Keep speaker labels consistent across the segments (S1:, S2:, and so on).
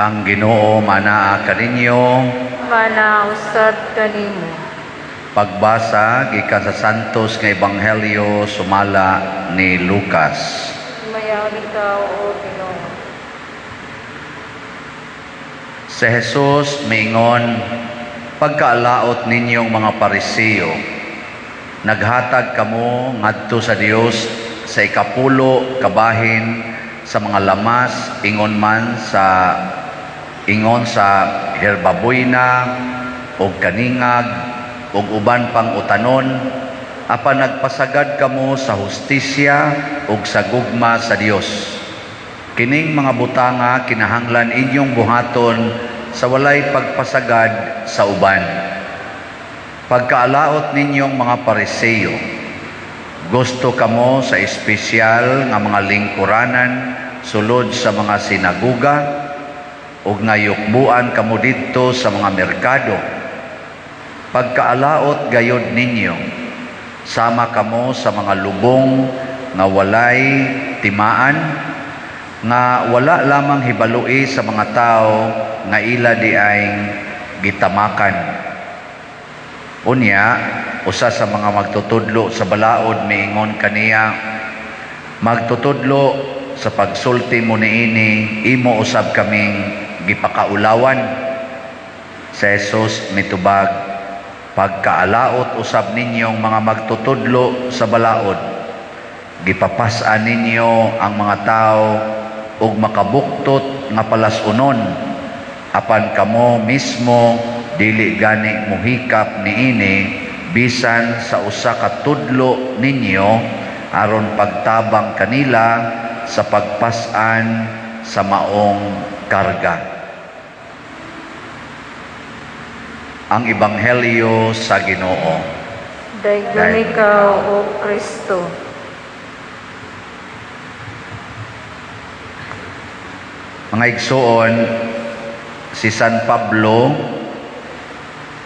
S1: Ang Ginoo manaa kaninyo.
S2: Mana usab kanimo.
S1: Pagbasa gikan sa Santos nga Ebanghelyo sumala ni Lucas.
S2: Himayaon ikaw, O Ginoo.
S1: Si Jesus miingon, "Pagkaalaot ninyong mga Pariseo, naghatag kamo ngadto sa Dios sa ikapulo kabahin sa mga lamas ingon sa herbabuena ug kaningag ug uban pang utanon, apan nagpasagad kamo sa hustisya ug sa gugma sa Dios. Kining mga butanga kinahanglan inyong buhaton sa walay pagpasagad sa uban. Pagkaalaot ninyong mga Pariseo, gusto kamo sa espesyal nga mga lingkuranan sulod sa mga sinaguga ug nga yukbuan kamo didto sa mga merkado. Pagkaalaot gayod ninyo, sama kamo sa mga lubong nga walay timaan, nga wala lamang hibaloi sa mga tao nga ila diay gitamakan." Unya, usa sa mga magtutudlo sa balaod miingon kaniya, "Magtutudlo, sa pagsulti mo niini, imo usab kaming gipakaulawan." Si Jesus mitubag, "Pagkaalaot usab ninyong mga magtutudlo sa balaod, gipapas-an ninyo ang mga tao og makabuktot nga palas-unon, apan kamo mismo dili gani muhikap niini bisan sa usa ka tudlo ninyo aron pagtabang kanila sa pagpas-an sa maong karga." Ang Ebanghelyo sa Ginoo.
S2: Daigom ikaw, O Kristo.
S1: Mga igsoon, si San Pablo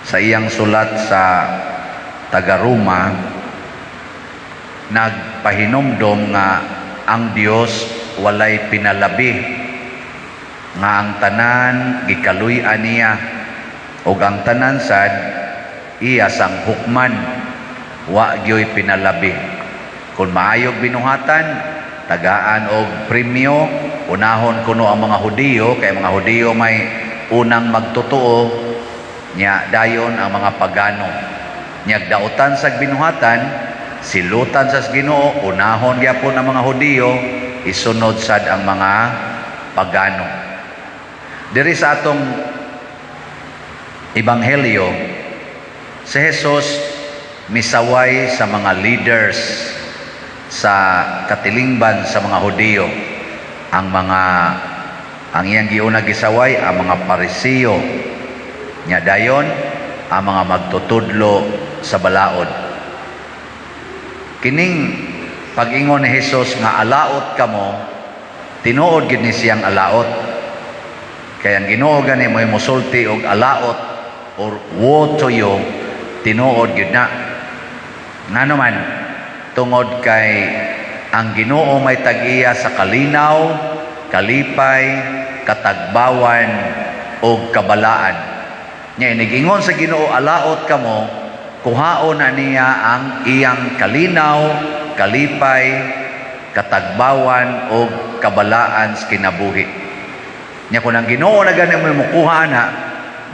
S1: sa iyang sulat sa taga-Roma nagpahinumdom nga ang Dios walay pinalabi, nga ang tanan gikaluy-an niya ug ang tanan sad iya sang hukman, wa gyoy pinalabi. Kung maayog binuhatan, tagaan og premyo, unahon kuno ang mga Hudiyo, kay mga Hudiyo may unang magtotoo, nya dayon ang mga pagano. Nya dautan sa binuhatan, silutan sa Ginoo, unahon gyapon ang mga Hudiyo, isunod sad ang mga pagano. Diri sa atong ebanghelyo, si Jesus misaway sa mga leaders sa katilingban sa mga Hudiyo. Ang iyang giuna gisaway ang mga Pariseo. Nya dayon ang mga magtutudlo sa balaod. Kining pag-ingon ni Jesus nga alaot kamo, tinuod gid ni siyang alaot. Kaya ang Ginoo gani mo'y musulti og alaot or woe to you, tinuod gyud na. Ngano man, tungod kay ang Ginoo may tag-iya sa kalinaw, kalipay, katagbawan ug kabalaan. Nya inigingon sa Ginoo alaot kamo, kuhaon na niya ang iyang kalinaw, kalipay, katagbawan ug kabalaan sa kinabuhi. Nya kung ang Ginoo na gani mo mukuha na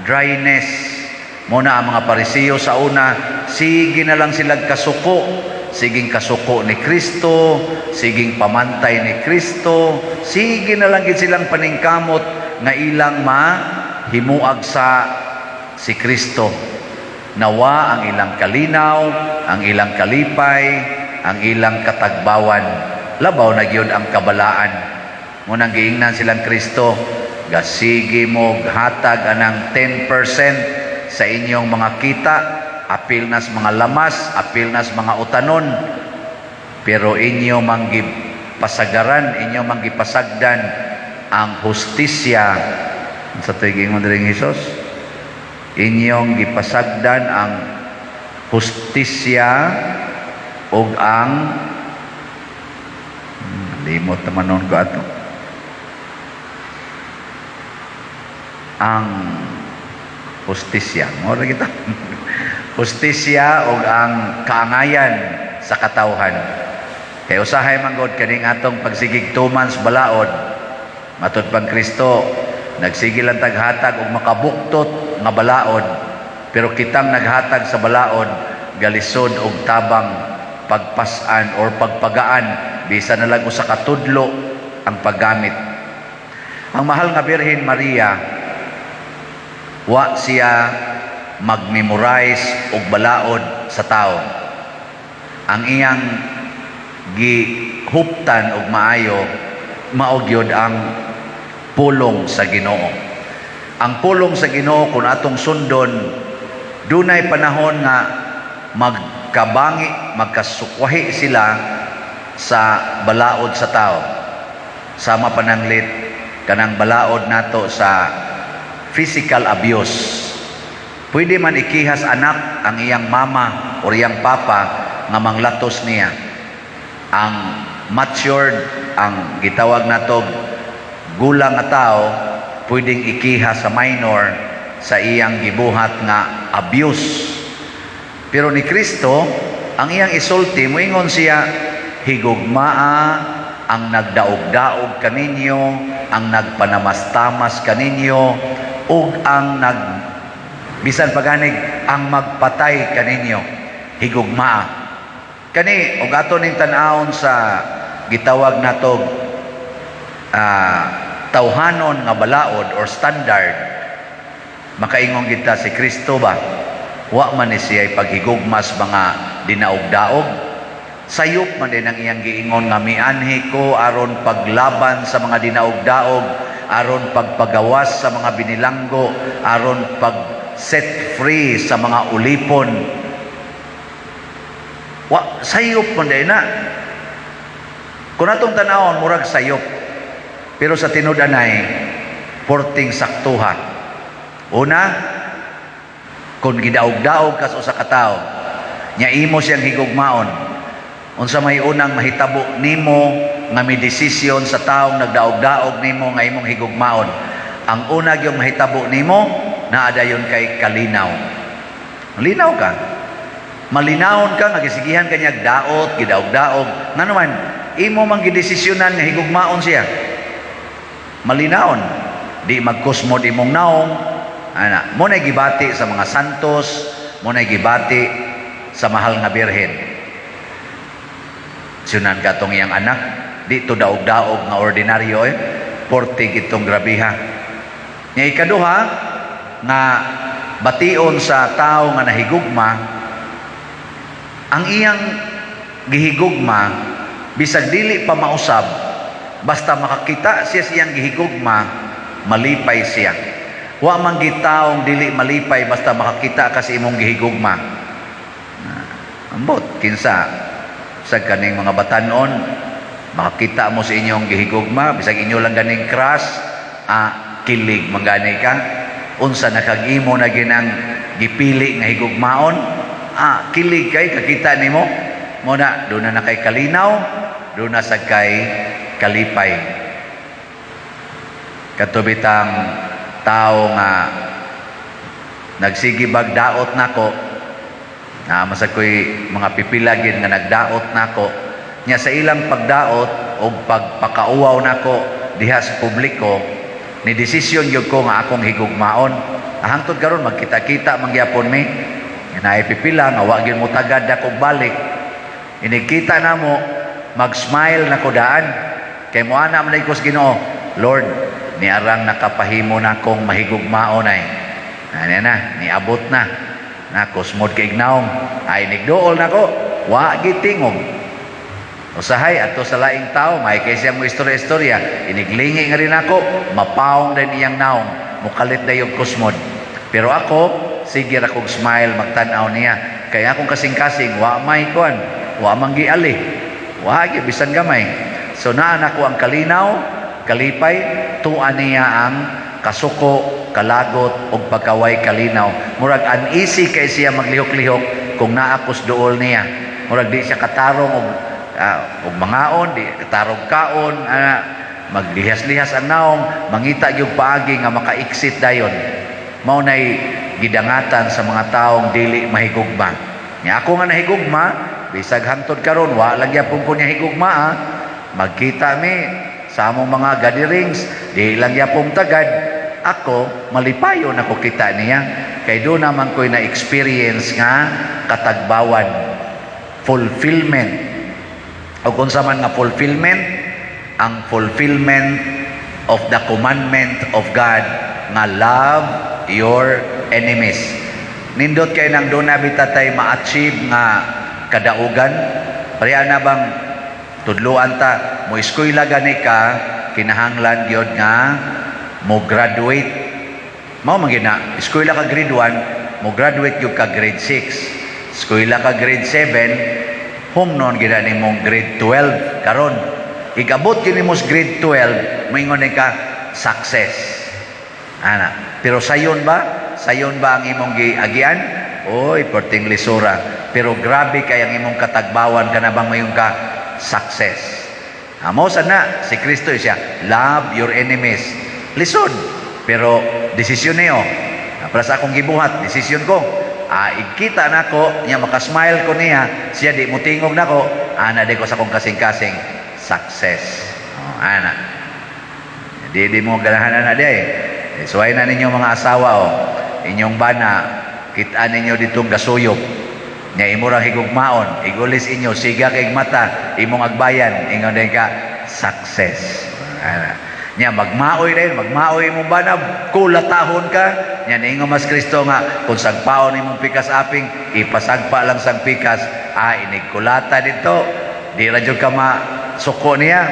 S1: dryness mo na, ang mga Pariseo sa una, sige na lang sila kasuko, siging kasuko ni Kristo, siging pamantay ni Kristo, sige na lang gid silang paningkamot nga ilang mahimuag sa si Kristo. Nawa ang ilang kalinaw, ang ilang kalipay, ang ilang katagbawan. Labaw na gyud ang kabalaan. Munang giingnan silang Kristo, gasige mo hatag anang 10% sa inyong mga kita, apil nas mga lamas, apil nas mga utanon. Pero inyo manggipasagaran, inyo manggipasagdan ang hustisya. Sa tuig mo diri Jesus, inyong gipasagdan ang hustisya ug ang limot naman nun ko ato. Ang hustisya. Mao ra kita. Hustisya og ang kaangayan sa katawhan. Kay usahay man gud kaning atong pagsigig 2 months balaod, matud pang Kristo, nagsige lang taghatag og makabuktot nga balaod, pero kitang naghatag sa balaod galisod og tabang pagpas-an or pagpagaan bisan na lang usa ka tudlo ang paggamit. Ang mahal nga Birhen Maria, wa siya mag-memorize og balaod sa tao. Ang iyang gihuptan og maayo mao gyud ang pulong sa Ginoo. Ang pulong sa Ginoo, kung atong sundon, dunay panahon nga magkabangi, magkasukwahi sila sa balaod sa tao. Sama pananglit kanang balaod nato sa physical abuse. Pwede man ikihas anak ang iyang mama or iyang papa nga manglatos niya. Ang matured, ang gitawag nato gulang nga tao, pwedeng ikiha sa minor sa iyang gibuhat nga abuse. Pero ni Kristo, ang iyang isulti, moingon siya, "Higugmaa ang nagdaog-daog kaninyo, ang nagpanamastamas kaninyo, ug ang nag bisan paganig ang magpatay kaninyo, higugmaa." Kani og ato ning tan-awon sa gitawag nato tawhanon nga balaod or standard, makaingon kita, si Kristo ba, wa man ni siya paghigugmas mga dinaog-daog? Sayop man din ang iyang giingon nga mianhi ko aron paglaban sa mga dinaog-daog, aron pagpagawas sa mga binilanggo, aron pag set free sa mga ulipon. Wa sayop man din na. Kung atong tanawon, murag sayop, pero sa tinud-anay porting saktuha. Una, kung gidaog-daog kas usa ka tawo nya imo siyang higugmaon, unsa may unang mahitabo nimo nga may desisyon sa taong nagdaog-daog nimo nga imong higugmaon? Ang una gyud mahitabo nimo, naa dayon kay kalinaw. Linaw ka, malinawon ka nga gisigihan ka niya daot, gidaog-daog. Ngano man imo man gidesisyonan nga higugmaon siya, malinawon, di magkusmod imong naong ana. Mo na gibati sa mga santos, mo na gibati sa mahal nga Birhen. Sunan katong iyang anak, di to daog-daog nga ordinaryo eh, portig itong grabiha. Nya ikaduha nga bation sa tao nga nahigugma, ang iyang gihigugma, bisag dili pa mausab, basta makakita siya sa iyang gihigugma, malipay siya. Wa man gitaong dili malipay basta makakita ka sa imong gihigugma. Ambot kinsa sa kaning mga batanon, makakita mo sa inyong gihigugma, bisag inyo lang ganing crush, kilig man gani ka. Unsa na kag imo na ginang gipili nga higugmaon, kilig kay kakita nimo. Mo na doon na kay kalinaw, doon na sa kay kalipay. Katubitang tao nga nagsige bag daot nako na masag ko'y mga pipilagin nga nagdaot nako nya, sa ilang pagdaot o pagpakauwaw nako diha sa publiko, ni desisyon gyud ko nga akong higugmaon. Hangtod karon magkita-kita mangyapon mi. Naay pipila nga wa gyud mo tagad ako balik. Inikita namo, mag-smile na ko daan. Kay mo ana man ko sa Ginoo, "Lord, niarang nakapahimo na akong mahigugmaon ay." Ano na, niabot na. Na kusmod kay naong ay nigduol nako, wa gitingog. Usahay ato sa laing tao, may kay siya mo istorya-istorya, iniglingi nga rin ako, mapaong din iyang naong, mukalit na yung kusmod. Pero ako, sige ra kog smile magtan-aw niya. Kaya akong kasing-kasing, wa may kuan, wa man giali. Wa gyud bisan gamay. So naa nako ang kalinaw, kalipay, tuan niya ang kasuko, kalagot ug pagkaway kalinaw. Murag uneasy kay siya maglihok-lihok kung naa kos duol niya. Murag di siya katarong og mangaon, di katarong kaon, ana. Maglihas-lihas ang naong, mangita gyud paagi nga maka-exit dayon. Mao nay gidangatan sa mga taong dili mahigugma. Nya ako nga nahigugma, bisag hangtod karon wa lang gyapon ko niya higugma ah. Magkita mi sa among mga gatherings, di lang gyapon tagad. Ako malipayon ako kita niya kay do naman ko'y na-experience nga katagbawan, fulfillment. O kung sa man nga fulfillment, ang fulfillment of the commandment of God nga love your enemies. Nindot kay nang doon na bitatay ma-achieve nga kadaugan. Pareha na bang tudluan ta mo eskwela gani ka, kinahanglan gyud nga mo graduate. Mao man gyud na, eskwela ka grade 1, mo graduate gyud ka grade 6. Eskwela ka grade 7, humnon gyud na nimong grade 12 karon. Igabot gyud nimo sa grade 12, moingon ka success. Ana, pero sayon ba? Sayon ba ang imong giagian? Oy, perting lisura. Pero grabe kay ang imong katagbawan kana bang mayon ka success. Amo sa na si Kristo siya, love your enemies. Lisod, pero desisyon niyo. Para sa akong gibuhat, desisyon ko. Ah, igkita nako, niya makasmile ko niya, siya di mutingog nako, ana di ko sa akong kasing-kasing success. Oh, ana. Di di mo ganahan na di ay. Eh, suway na ninyo mga asawa o. Inyong bana, kita ninyo ditong gasuyop. Nya imo ra higugmaon, igulis inyo, siga kay mata, imong agbayan, ingon din ka success. Ana. Nya magmaoy din, magmaoy imong bana, kulatahon ka. Nya niingon mas Kristo nga kung sagpaon imong pikas aping, ipasagpa lang sang pikas, ah, inig kulata dito. Di ra jud ka masuko niya,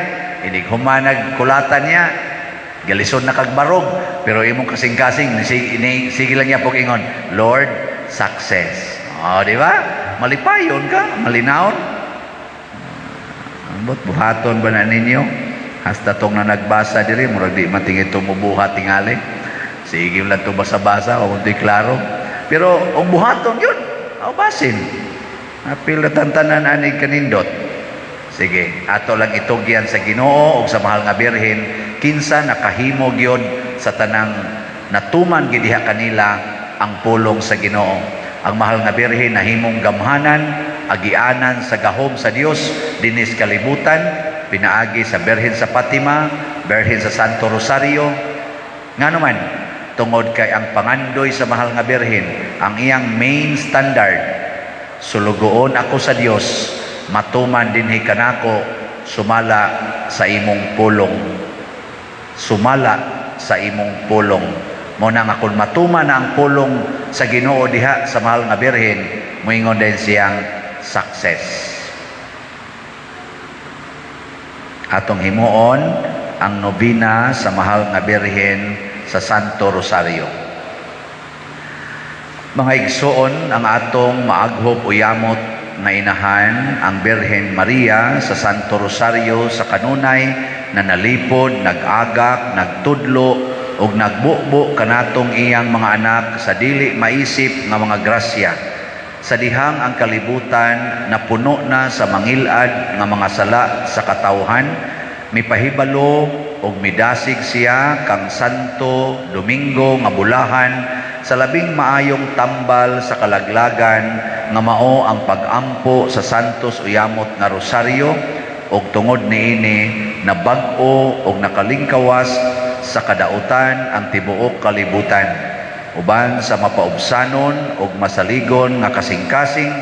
S1: inig humanag kulata niya, galison na kag barog, pero imong kasing-kasing sige lang niya pog ingon, "Lord, success." Oh, di ba? Malipayon ka, malinawon. Ambot buhaton ba na ninyo? Hasta tong na nagbasa diri, murag di man tingin tumubuhat tingali. Sige lang to basa-basa, wa to'y klaro. Pero ang buhaton yun, aw basin. Apil na tantanan ani kanindot. Sige, ato lang itugyan sa Ginoo ug sa mahal nga Birhen kinsa nakahimo gyud sa tanang natuman gid diha kanila ang pulong sa Ginoo. Ang mahal nga Birhen nahimong gamhanan, agianan sa gahom sa Dios dinis kalibutan pinaagi sa Birhen sa Fatima, Birhen sa Santo Rosario. Ngano man, tungod kay ang pangandoy sa mahal nga Birhen, ang iyang main standard, sulugoon ako sa Dios, matuman dinhi kanako sumala sa imong pulong. Sumala sa imong pulong. Mo na nga kung matuman na ang pulong sa Ginoo diha sa mahal nga Birhen, moingon din siyang success. Atong himuon ang nobena sa mahal nga Birhen sa Santo Rosario. Mga igsoon, ang atong maaghop o yamot nga inahan, ang Birhen Maria sa Santo Rosario, sa kanunay na nalipod, nag-agak, nagtudlo ug nagbubo kanatong iyang mga anak sa dili maisip nga mga grasya. Sa dihang ang kalibutan napuno na sa mangilad nga mga sala sa katawhan, mipahibalo ug midasig siya kang Santo Domingo nga bulahan sa labing maayong tambal sa kalaglagan nga mao ang pag-ampo sa Santos Uyamot nga Rosaryo, ug tungod niini nabag-o ug nakalingkawas sa kadautan ang tibuok kalibutan. Uban sa mapaubsanon ug masaligon nga kasing-kasing,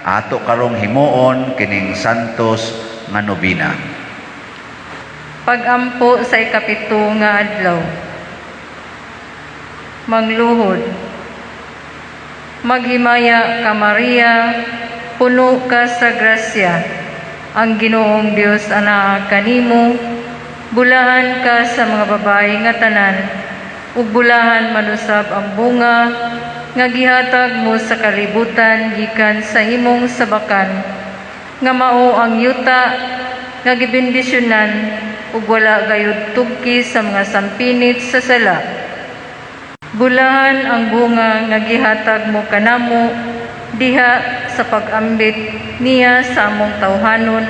S1: ato karong himuon kining Santos nga nobina.
S2: Pag-ampo sa 7 nga adlaw. Mangluhod. Maghimaya ka, Maria, puno ka sa grasya. Ang Ginoong Dios anaa kanimo, bulahan ka sa mga babae nga tanan, ug bulahan man usab ang bunga nga gihatag mo sa kalibutan gikan sa imong sabakan, nga mao ang yuta nga gibendisyonan ug wala gayud tugki sa mga sampinit sa sala. Bulahan ang bunga nga gihatag mo kanamo diha sa pag-ambit niya sa among tawhanon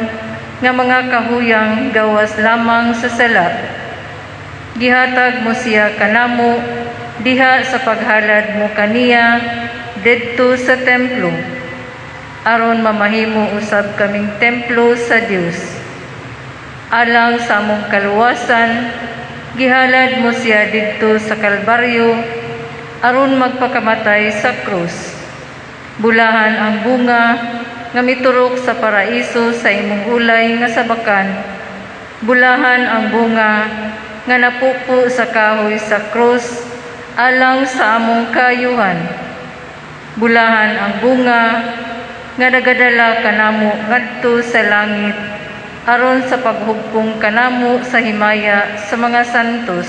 S2: Nga mga kahuyang gawas lamang sa sala. Gihatag mo siya kanamo diha sa paghalad mo kaniya didto sa templo, aron mamahimo usab kaming templo sa Dios. Alang sa among kaluwasan, gihalad mo siya didto sa Kalbaryo aron magpakamatay sa krus. Bulahan ang bunga nga miturok sa paraiso sa imong ulay nga sabakan. Bulahan ang bunga nga napupo sa kahoy sa krus alang sa among kaayuhan. Bulahan ang bunga nga nagadala kanamo ngadto sa langit aron sa paghugpong kanamo sa himaya sa mga santos.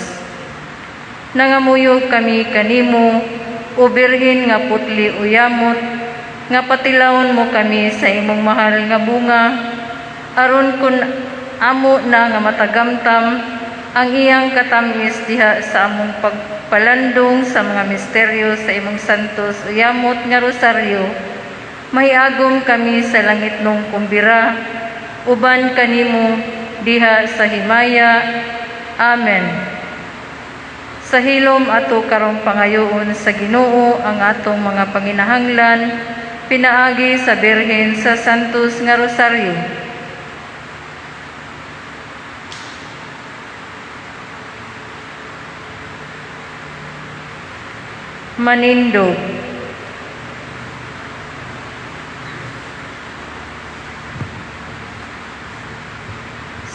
S2: Nangamuyo kami kanimo, o Birhen nga putli uyamot, nga patilawon mo kami sa imong mahal nga bunga, aron kun amo na nga matagamtam ang iyang katamis diha sa among pagpalandong sa mga misteryo sa imong santos uyamot nga rosaryo, mahiagom kami sa langitnong kumbira uban kanimo diha sa himaya. Amen. Sa hilom, ato karong pangayoon sa Ginoo ang atong mga panginahanglan pinaagi sa Birhen sa Santos nga Rosaryo. Manindog.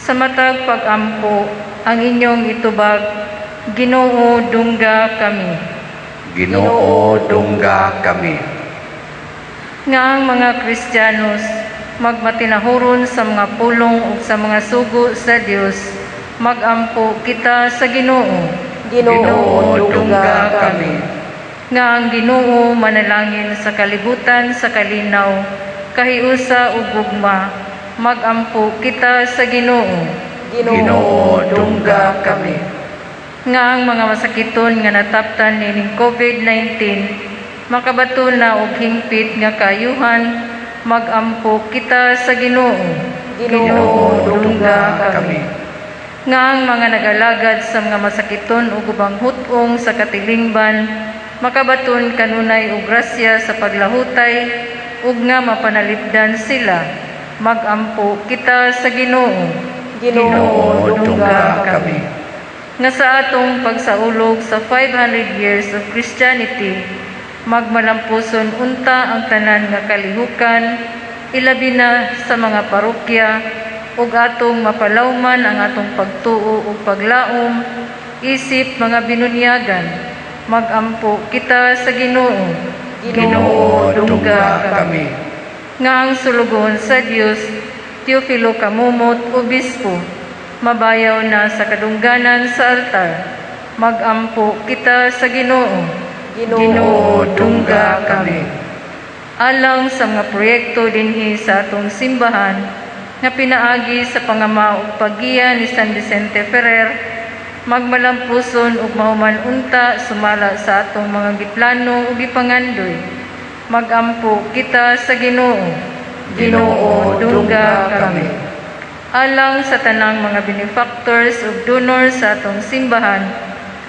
S2: Sa matag pag-ampo, ang inyong itubag, "Ginoo, dungga kami."
S1: Ginoo, dungga kami.
S2: Nga ang mga Kristiyanos magmatinahuron sa mga pulong ug sa mga sugo sa Dios, magampo kita sa Ginoo.
S1: Ginoo, dungga kami.
S2: Nga ang Ginoo manalangin sa kalibutan sa kalinaw, kahiusa ug gugma, magampo kita sa Ginoo.
S1: Ginoo, dungga kami.
S2: Nga ang mga masakiton nga nataptan nining COVID-19 makabaton na og hingpit nga kaayuhan, magampo kita sa Ginoo.
S1: Ginoo, dungga kami.
S2: Nga ang mga nagalagad sa mga masakiton ug ubang hut-ong sa katilingban makabaton kanunay og grasya sa paglahutay ug nga mapanalipdan sila, magampo kita sa Ginoo.
S1: Ginoo, dungga kami.
S2: Nga sa atong pagsaulog sa 500 years of Christianity, magmalampuson unta ang tanan nga kalihukan, ilabi na sa mga parokya, ug atong mapalawman ang atong pagtuo ug paglaom isip mga binunyagan, magampo kita sa Ginoo.
S1: Ginoo, dungga kami.
S2: Nga ang sulugoon sa Dios Teofilo Camomot, Obispo, mabayaw na sa kadungganan sa altar, magampo kita sa Ginoo.
S1: Ginoo, dungga kami.
S2: Alang sa mga proyekto dinhi sa atong simbahan nga pinaagi sa pangama ug paggiya ni San Vicente Ferrer, magmalampuson ug mahuman unta sumala sa atong mga giplano ug gipangandoy, magampo kita sa Ginoo.
S1: Ginoo, dungga kami.
S2: Alang sa tanang mga benefactors ug donors sa atong simbahan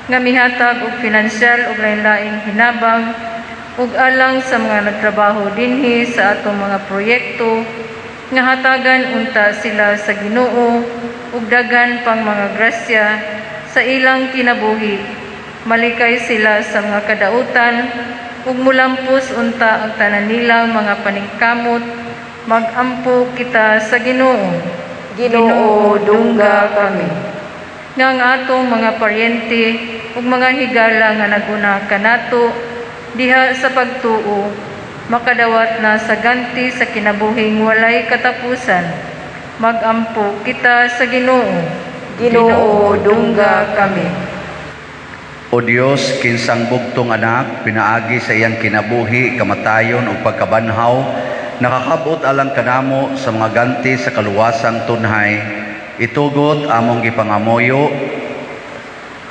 S2: nga mihatag og pinansyal ug lain-laing hinabang, ug alang sa mga nagtrabaho dinhi sa atong mga proyekto, nga hatagan unta sila sa Ginoo ug daghan pang mga grasya sa ilang kinabuhi, malikay sila sa mga kadautan ug mulampos unta ang tanan nilang mga paningkamot, magampo kita sa Ginoo.
S3: Ginoo, dungga kami.
S2: Nga ang atong mga paryente ug mga higala nga naguna kanato diha sa pagtuo makadawat na sa ganti sa kinabuhing walay katapusan, magampo kita sa Ginoo.
S3: Ginoo, dungga kami.
S1: O Dios, kinsang bugtong anak, pinaagi sa iyang kinabuhi, kamatayon ug pagkabanhaw, nakakabot alang kanamo sa mga ganti sa kaluwasang tunhay, itugot among gipangamuyo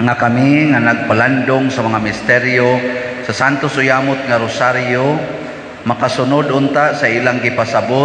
S1: nga kami nga nagpalandong sa mga misteryo sa Santos Uyamot nga Rosaryo makasunod unta sa ilang gipasabot.